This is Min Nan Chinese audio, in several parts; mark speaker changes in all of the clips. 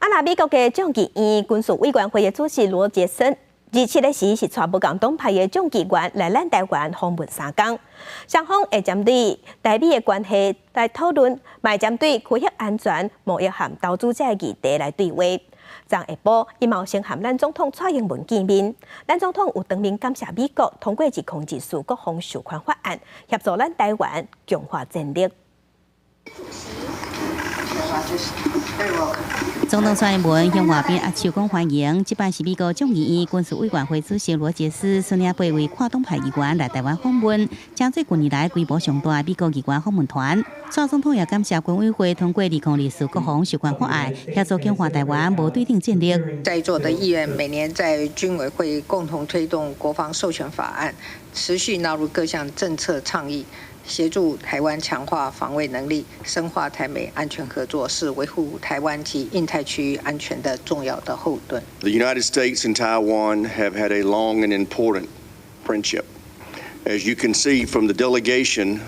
Speaker 1: 啊，若美國的眾議院軍事委員會的主席羅傑森，27日時是帶無仝黨派的眾議員來咱台灣訪問3工，雙方會針對台美的關係來討論，嘛會針對區域安全、貿易和投資這个議題來對話。昨下晡，伊嘛有先和咱總統蔡英文見面，咱總統有當面感謝美國通過2024國防授權法案，協助咱台灣強化戰力。
Speaker 2: 總統蔡英文向外賓握手講歡迎，這擺是美國眾議院軍事委員會主席羅傑斯率領八位跨黨派議員來台灣訪問，成做近年來規模上大美國議員訪問團。蔡總統也感謝軍委會通過2024國防授權法案，協助強化台灣無對等戰力。
Speaker 3: 在座的議員每年在軍委會共同推動國防授權法案，持續納入各項政策倡議。協助台灣強化防衛能力，深化台美安全合作，是維護台灣及印太區域安全的重要的後盾。
Speaker 4: The United States and Taiwan have had a long and important friendship. As you can see from the delegation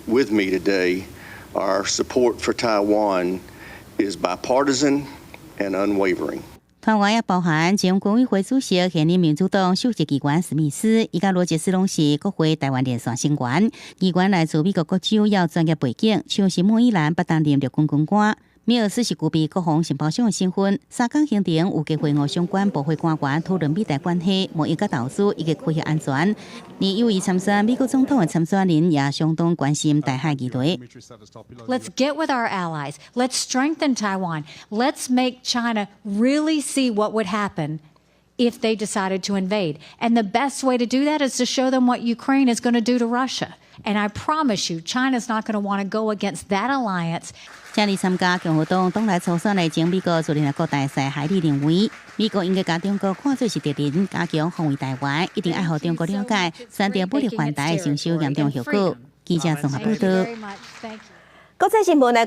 Speaker 4: with me today, our support for Taiwan is bipartisan and unwavering.
Speaker 2: 團員也包含前軍委會主席、現任民主黨首席議員史密斯，伊佮羅傑斯攏是國會台灣連線成員。議員來自美國各州，有專業背景，像是莫伊蘭捌擔任陸軍軍官，米爾斯是具備國防情報長的身份。3工行程有機會和相關部會官員討論美台關係、貿易佮投資以及區域安全。而有意參選美國總統的參選人也相當關心台海議題。
Speaker 5: Let's get with our allies. Let's strengthen Taiwan. Let's make China really see what would happen if they decided to invade. And the best way to do that is to show them what Ukraine is going to do to Russia. And I promise you, China's not going to want to go against that alliance.
Speaker 2: 這裡參加共和黨黨內初選的前美國駐聯合國大使海利認為，美國應該共中國看做是敵人，加強防衛台灣，一定愛予中國了解，選擇武力犯台會承受嚴重後果。記者綜合報道。
Speaker 1: 國際新聞來。